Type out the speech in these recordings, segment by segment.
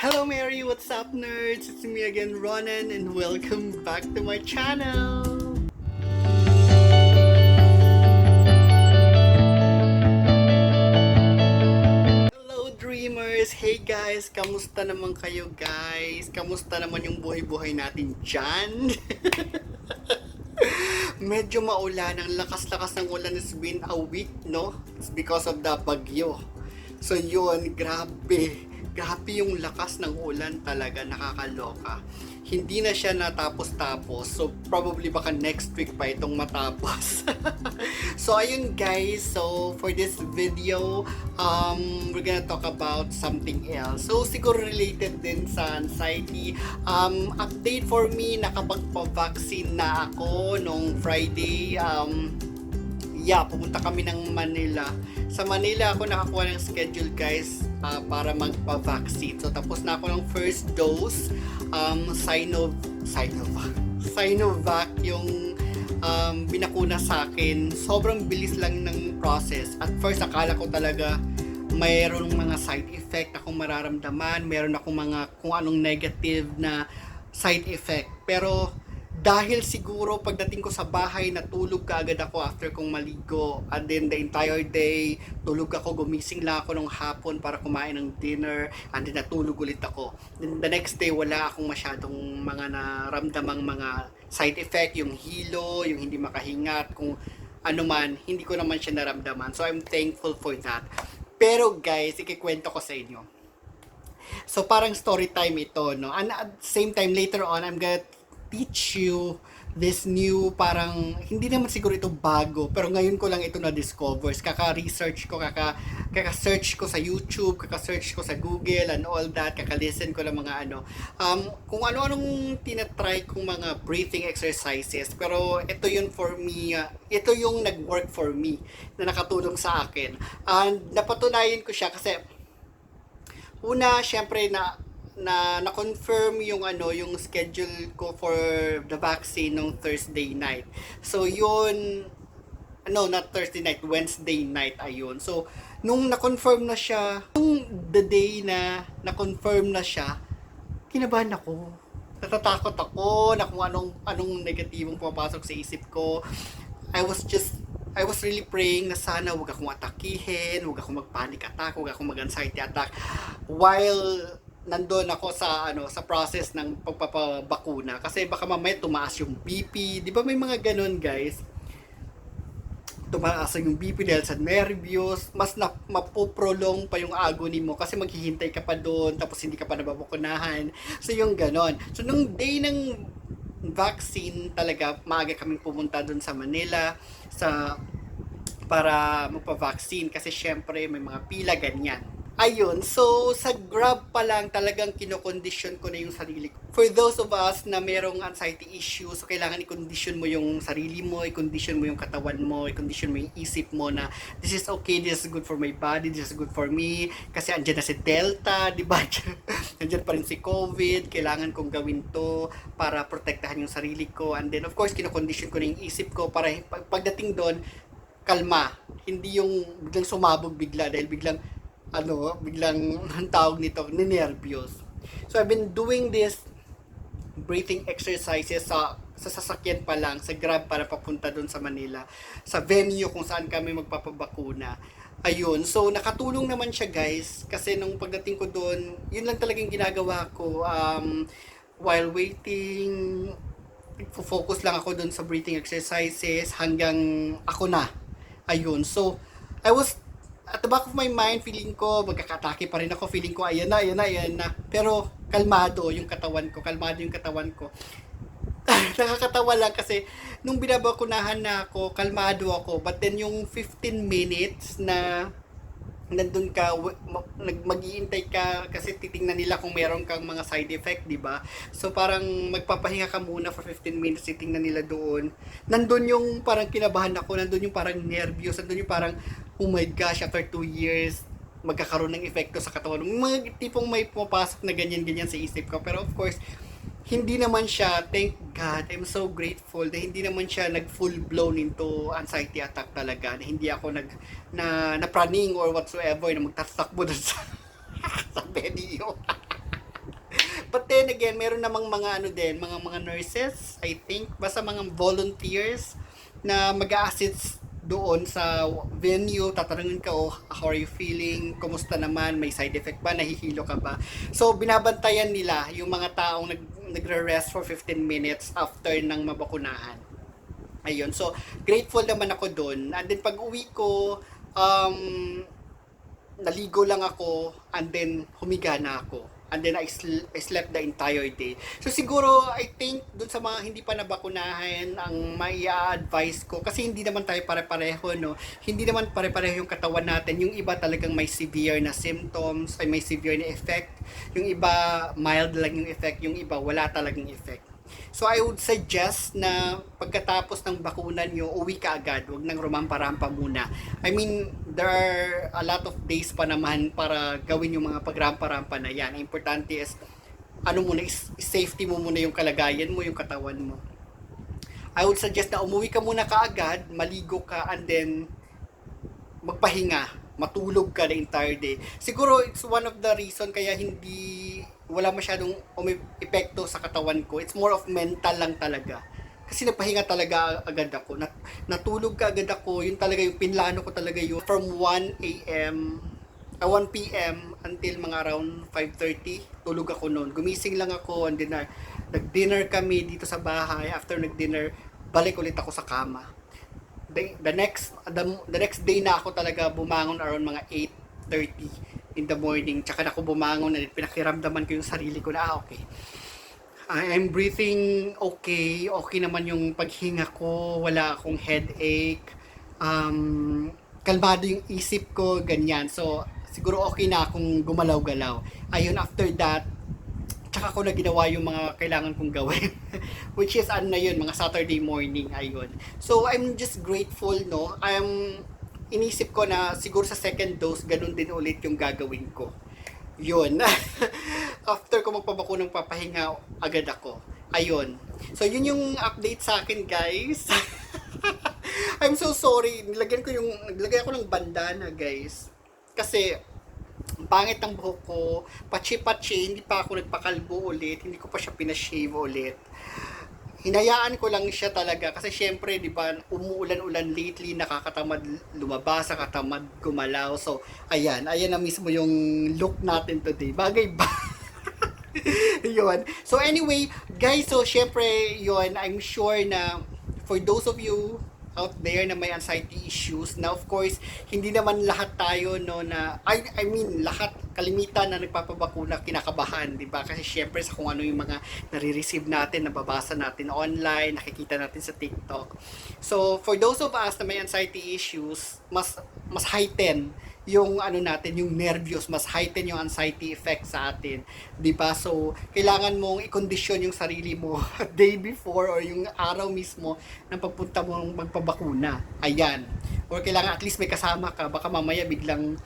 Hello Mary, what's up nerds? It's me again Ronan and welcome back to my channel! Hello dreamers! Hey guys! Kamusta naman kayo guys? Kamusta naman yung buhay-buhay natin dyan? Medyo maulan, ang lakas-lakas ng ulan. It's been a week, no? It's because of the bagyo. So yun, grabe. Grabe yung lakas ng ulan talaga, nakakaloka. Hindi na siya natapos-tapos. So probably baka next week pa itong matapos. So ayun guys, so for this video, we're gonna talk about something else. So siguro related din sa anxiety. Update for me, nakapagpa-vaccine na ako nung Friday. Pumunta kami ng Manila. Sa Manila ako nakakuha ng schedule guys para magpa-vaccine. So tapos na ako ng first dose, Sinovac yung binakuna sa akin. Sobrang bilis lang ng process. At first akala ko talaga mayroong mga side effect akong mararamdaman, meron akong mga kung anong negative na side effect. Pero dahil siguro pagdating ko sa bahay, natulog kaagad ako after kong maligo. And then the entire day, tulog ako, gumising lang ako nung hapon para kumain ng dinner. And then natulog ulit ako. Then the next day, wala akong masyadong mga naramdamang mga side effect. Yung hilo, yung hindi makahingat, kung ano man, hindi ko naman siya naramdaman. So I'm thankful for that. Pero guys, ikikwento ko sa inyo. So parang story time ito, no? And at the same time, later on, I'm gonna teach you this new, parang hindi naman siguro ito bago, pero ngayon ko lang ito na-discover. Kaka-research ko, kaka-search ko sa YouTube, kaka-search ko sa Google and all that, kaka-listen ko ng mga kung ano-anong tinatry kong mga breathing exercises. Pero ito yun for me, ito yung nag-work for me, na nakatulong sa akin. And napatunayan ko siya kasi una, syempre na-confirm yung yung schedule ko for the vaccine nung Thursday night. So yun, not Thursday night, Wednesday night, ayun. So nung na-confirm na siya, nung the day na na-confirm na siya, kinabahan ako. Natatakot ako na kung anong negatibong pumapasok sa isip ko. I was really praying na sana wag akong atakihin, wag akong mag-panic attack, wag akong mag-anxiety attack while nandoon ako sa sa process ng pagpapabakuna, kasi baka mamaya tumaas yung BP, 'di ba may mga ganun guys? Tumaas yung BP dahil sa nervyos, mas mapoprolong pa yung agony mo kasi maghihintay ka pa doon tapos hindi ka pa nababakunahan. So yung ganon. So nung day ng vaccine talaga, maaga kaming pumunta doon sa Manila para magpa-vaccine kasi syempre may mga pila ganyan. Ayun, so sa Grab pa lang talagang kinokondisyon ko na yung sarili ko. For those of us na merong anxiety issues, so kailangan i-condition mo yung sarili mo, i-condition mo yung katawan mo, i-condition mo yung isip mo na this is okay, this is good for my body, this is good for me. Kasi andyan na si Delta, di ba? Andyan pa rin si COVID, kailangan kong gawin to para protektahan yung sarili ko. And then of course, kinokondisyon ko na yung isip ko para pagdating doon, kalma. Hindi yung biglang sumabog bigla dahil biglang ang tawag nito, ninervyos. So I've been doing this breathing exercises sa sasakyan pa lang, sa Grab para papunta doon sa Manila, sa venue kung saan kami magpapabakuna. Ayun, so nakatulong naman siya guys, kasi nung pagdating ko doon, yun lang talagang ginagawa ko. While waiting, focus lang ako doon sa breathing exercises hanggang ako na. Ayun, so I was at the back of my mind, feeling ko magkakatake pa rin ako, feeling ko ayan na, pero kalmado yung katawan ko. Nakakatawa lang kasi nung binabakunahan na ako, kalmado ako, but then yung 15 minutes na nandun ka, mag-iintay ka kasi titingnan nila kung meron kang mga side effect, di ba? So parang magpapahinga ka muna for 15 minutes, titingnan nila doon. Nandun yung parang kinabahan ako, nandun yung parang nervyos, nandun yung parang oh my gosh, after 2 years magkakaroon ng epekto sa katawan. Mga tipong may pumapasok na ganyan sa isip ko. Pero of course, hindi naman siya, thank God, I'm so grateful na hindi naman siya nag-full blown into anxiety attack talaga, na hindi ako na praning or whatsoever na magtatakbo doon sa venue. then again, meron namang mga ano din, mga nurses, I think, basta mga volunteers na mag-a-assist doon sa venue, tatanungin ka, oh, how are you feeling? Kumusta naman? May side effect ba? Nahihilo ka ba? So, binabantayan nila yung mga taong nagre-rest for 15 minutes after ng mabakunahan. Ayun. So, grateful naman ako doon. And then, pag uwi ko, naligo lang ako, and then, humiga na ako. And then, I slept the entire day. So, siguro, I think, dun sa mga hindi pa nabakunahan, ang mai-advise ko, kasi hindi naman tayo pare-pareho, no? Hindi naman pare-pareho yung katawan natin. Yung iba talagang may severe na symptoms, ay may severe na effect. Yung iba, mild lang yung effect. Yung iba, wala talagang effect. So, I would suggest na pagkatapos ng bakunan nyo, uwi ka agad. Huwag nang rumampa-rampa muna. I mean, there are a lot of days pa naman para gawin yung mga pagrampa-rampa na yan. Ang importante is, ano muna, safety mo muna yung kalagayan mo, yung katawan mo. I would suggest na umuwi ka muna kaagad, maligo ka, and then magpahinga. Matulog ka the entire day. Siguro, it's one of the reason kaya wala masyadong epekto sa katawan ko. It's more of mental lang talaga. Kasi nagpahinga talaga agad ako. Natulog ka agad ako. Yun talaga yung pinlano ko talaga yun. From 1 p.m. until mga around 5:30, tulog ako noon. Gumising lang ako, and then nag-dinner kami dito sa bahay. After nag-dinner, balik ulit ako sa kama. The next day na ako talaga bumangon around mga 8:30 in the morning. Tsaka na ako bumangon, na pinakiramdaman ko yung sarili ko na okay. I'm breathing okay. Okay naman yung paghinga ko. Wala akong headache. Kalmado yung isip ko, ganyan. So, siguro okay na akong gumalaw-galaw. Ayun, after that, tsaka ko na ginawa yung mga kailangan kong gawin. Which is, ano na yun, mga Saturday morning, ayun. So, I'm just grateful, no? Inisip ko na siguro sa second dose, ganun din ulit yung gagawin ko. Yun. After ko magpabakunang papahinga, agad ako. Ayun. So, yun yung update sa akin, guys. I'm so sorry. Nilagyan ko ng bandana, guys. Kasi, pangit ang buhok ko. Pachi-pachi, hindi pa ako nagpakalbo ulit. Hindi ko pa siya pinashave ulit. Hinayaan ko lang siya talaga kasi syempre, di ba, umuulan-ulan lately, nakakatamad lumabas, nakakatamad gumalaw. So, ayan na mismo yung look natin today. Bagay ba? Yun. So, anyway, guys, so syempre, yun, I'm sure na for those of you out there na may anxiety issues, na of course, hindi naman lahat tayo, no, na, I mean, lahat, kalimitan na nagpapabakuna, kinakabahan, di ba? Kasi syempre sa kung ano yung mga nare-receive natin, nababasa natin online, nakikita natin sa TikTok. So, for those of us na may anxiety issues, mas heighten yung ano natin, yung nervyos, mas heighten yung anxiety effect sa atin, 'di ba? So, kailangan mong i-condition yung sarili mo day before or yung araw mismo ng pagpunta mo magpabakuna. Ayan. Or kailangan at least may kasama ka, baka mamaya biglang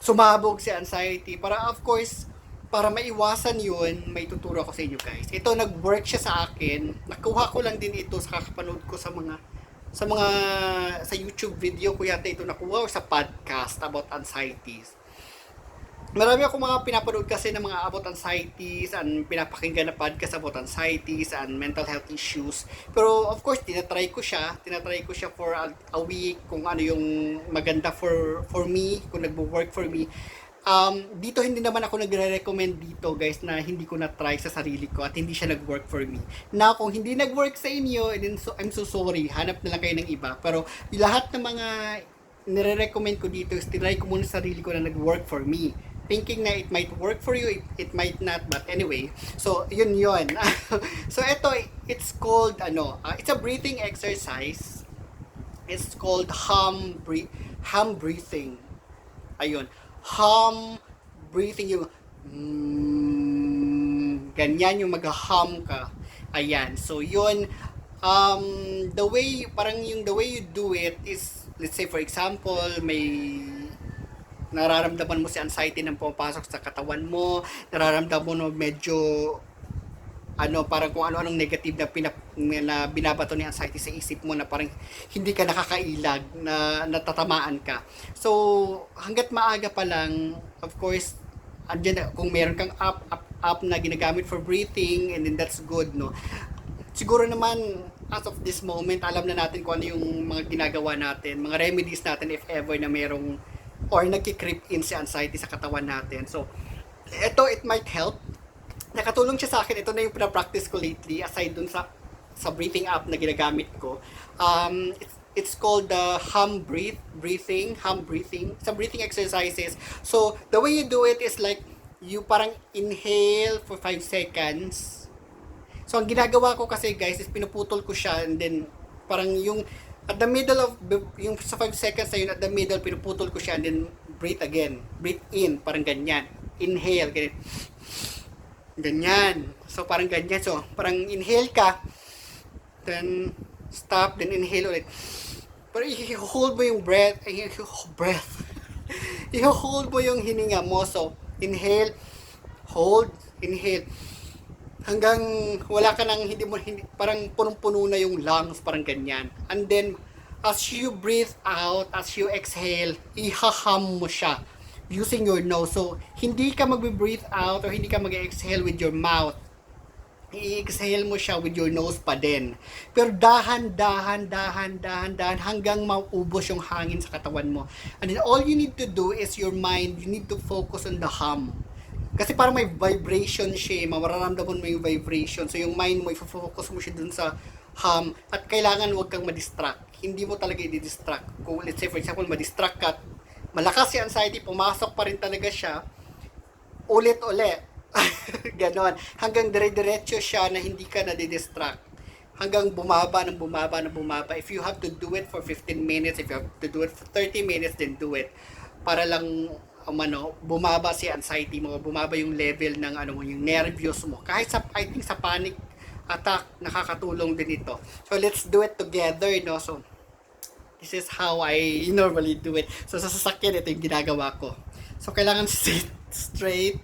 sumabog si anxiety. Para of course, para maiwasan yun, may tuturo ako sa inyo, guys. Ito, nag-work siya sa akin. Nakuha ko lang din ito sa kakapanood ko sa YouTube video ko yata ito nakuha, or sa podcast about anxieties. Marami akong mga pinapanood kasi ng mga about anxieties and pinapakinggan na podcast about anxieties and mental health issues. Pero of course, tinatry ko siya for a week kung ano yung maganda for me, kung nagwo-work for me. Dito hindi naman ako nagre-recommend dito, guys, na hindi ko na-try sa sarili ko at hindi siya nag-work for me. Na kung hindi nag-work sa inyo, I'm so sorry, hanap na lang kayo ng iba. Pero lahat ng mga nire-recommend ko dito is tinry ko muna sa sarili ko na nag-work for me. Thinking na it might work for you, it might not, but anyway. So, yun. So, it's called, it's a breathing exercise. It's called hum breathing. Ayun. Hum breathing, yung ganyan yung mag-hum ka. Ayan. So, yun, the way you do it is, let's say for example, may nararamdaman mo si anxiety nang pumapasok sa katawan mo, nararamdaman mo medyo parang kung ano-anong negative na binabato ni anxiety sa isip mo, na parang hindi ka nakakailag, na natatamaan ka. So, hanggat maaga pa lang, of course, andyan, kung meron kang app na ginagamit for breathing, and then that's good, no? Siguro naman, as of this moment, alam na natin kung ano yung mga ginagawa natin, mga remedies natin if ever na merong or nagki-creep in si anxiety sa katawan natin. So, it might help. Nakatulong siya sa akin. Ito na yung pinapractice ko lately, aside dun sa breathing app na ginagamit ko. It's called the hum breathing. Some breathing exercises. So, the way you do it is like, you parang inhale for 5 seconds. So, ang ginagawa ko kasi guys is pinuputol ko siya, and then parang yung at the middle of yung sa 5 seconds na yun, at the middle pinuputol ko siya, and then breathe again. Breathe in, parang ganyan. Inhale, ganyan. Ganyan. So, parang ganyan. So, parang inhale ka, then stop, then inhale ulit. Pero i-hold mo yung breath, i-hold mo yung hininga mo. So, inhale, hold, inhale. Hanggang wala ka nang parang punong-puno na yung lungs, parang ganyan. And then, as you breathe out, as you exhale, ihaham mo siya using your nose. So, hindi ka magbe-breathe out or hindi ka mag-exhale with your mouth. I-exhale mo siya with your nose pa din. Pero dahan hanggang maubos yung hangin sa katawan mo. And then, all you need to do is your mind, you need to focus on the hum. Kasi parang may vibration siya, mararamdaman mo yung vibration. So yung mind mo, i-focus mo siya dun sa hum, at kailangan huwag kang ma-distract. Hindi mo talaga i-distract. Kung let's say for example, ma-distract ka, malakas si anxiety, pumasok pa rin talaga siya, ulit-ulit. Ganon. Hanggang dire-diretso siya na hindi ka na-distract. Hanggang bumaba. If you have to do it for 15 minutes, if you have to do it for 30 minutes, then do it. Para lang bumaba si anxiety mo, bumaba yung level ng yung nervyos mo. Kahit I think sa panic attack, nakakatulong din ito. So, let's do it together, no? So, this is how I normally do it. So, sa sasakyan, ito yung ginagawa ko. So, kailangan sit straight.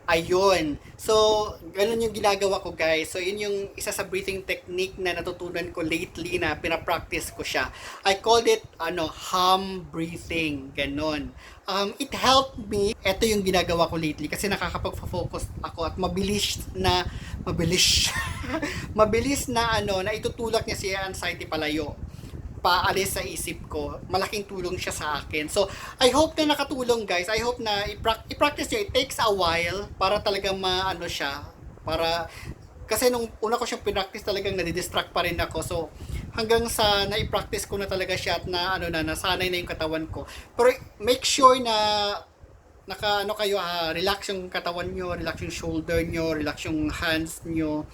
Ayun. So, ganun yung ginagawa ko guys. So, yun yung isa sa breathing technique na natutunan ko lately na pinapractice ko siya. I called it, hum breathing. Ganun. It helped me. Ito yung ginagawa ko lately kasi nakakapag-focus ako at mabilis mabilis na na itutulak niya si anxiety palayo, paalis sa isip ko. Malaking tulong siya sa akin. So, I hope na nakatulong guys. I hope na i-practice nyo. It takes a while para talagang siya. Kasi nung una ko siyang pinractice talagang nadidistract pa rin ako. So, hanggang sa na-practice ko na talaga siya at nasanay na yung katawan ko. Pero make sure na kayo, relax yung katawan nyo, relax yung shoulder nyo, relax yung hands nyo.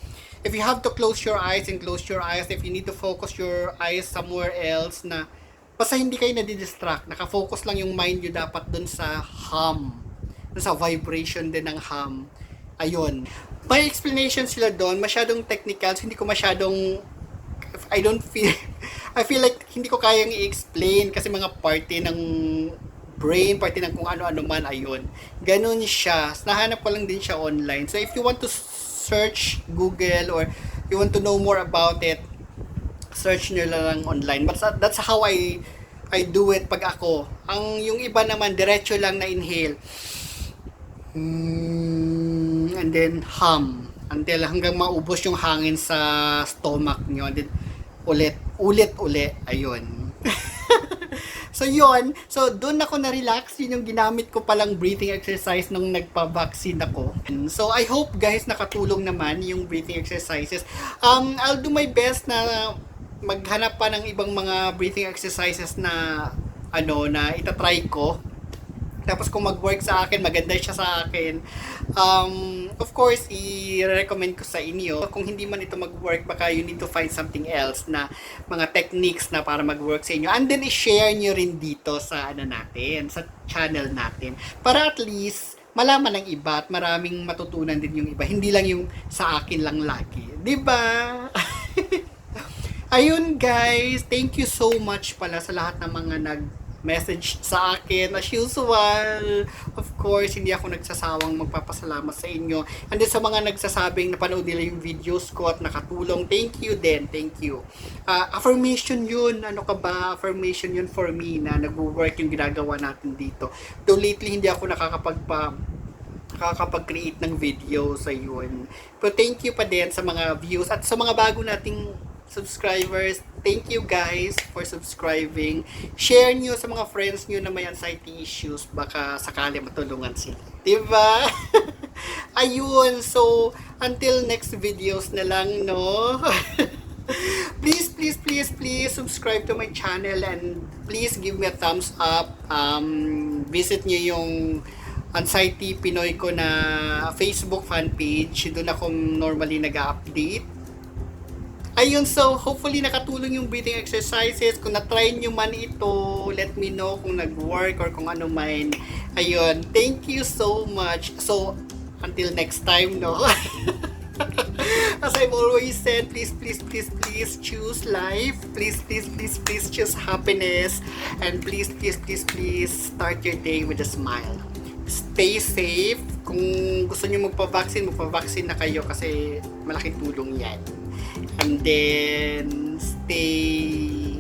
If you have to close your eyes, and close your eyes. If you need to focus your eyes somewhere else na basta hindi kayo nadidistract, nakafocus lang yung mind nyo dapat dun sa hum, dun sa vibration din ng hum. Ayun. May explanation sila doon, masyadong technicals, hindi ko masyadong, I feel like hindi ko kayang i-explain kasi mga party ng brain, party ng kung ano-ano man, ayun. Ganun siya. Nahanap ko lang din siya online. So if you want to search Google or you want to know more about it, search nyo lang online. But that's how I do it pag ako. Yung iba naman, diretso lang na inhale. And then hum. Until hanggang maubos yung hangin sa stomach nyo. And then ulit. Ayun. So yun, so doon ako na-relax, yun yung ginamit ko palang breathing exercise nung nagpa-vaccine ako. So I hope guys nakatulong naman yung breathing exercises. I'll do my best na maghanap pa ng ibang mga breathing exercises na na itatry ko. Tapos kung mag-work sa akin, maganda siya sa akin. Of course, i-recommend ko sa inyo. Kung hindi man ito mag-work, baka you need to find something else na mga techniques na para mag-work sa inyo. And then, i-share nyo rin dito sa natin, sa channel natin. Para at least, malaman ng iba at maraming matutunan din yung iba. Hindi lang yung sa akin lang lagi. 'Di ba? Ayun guys, thank you so much pala sa lahat ng mga nag-message sa akin. As usual, of course, hindi ako nagsasawang magpapasalamat sa inyo. And then sa mga nagsasabing napanood nila yung videos ko at nakatulong, thank you din, thank you. Affirmation yun, ano ka ba? Affirmation yun for me na nag-work yung ginagawa natin dito. Though lately, hindi ako nakakapag-create ng video sa yun. Pero thank you pa din sa mga views at sa mga bago nating subscribers. Thank you guys for subscribing. Share nyo sa mga friends nyo na may anxiety issues. Baka sakali matulungan sila. Diba? Ayun. So, until next videos na lang, no? Please subscribe to my channel and please give me a thumbs up. Visit nyo yung Anxiety Pinoy ko na Facebook fan page. Doon ako normally nag-update. Ayun, so hopefully nakatulong yung breathing exercises. Kung na-try nyo man ito, let me know kung nag-work or kung ano man. Ayun, thank you so much. So, until next time, no? As I've always said, please choose life. Please choose happiness. And please start your day with a smile. Stay safe. Kung gusto nyo magpa-vaccine na kayo kasi malaking tulong yan. And then, stay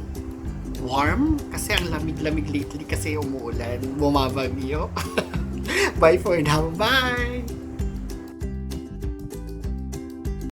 warm kasi ang lamig-lamig lately kasi umuulan, bumabagyo. Bye for now. Bye!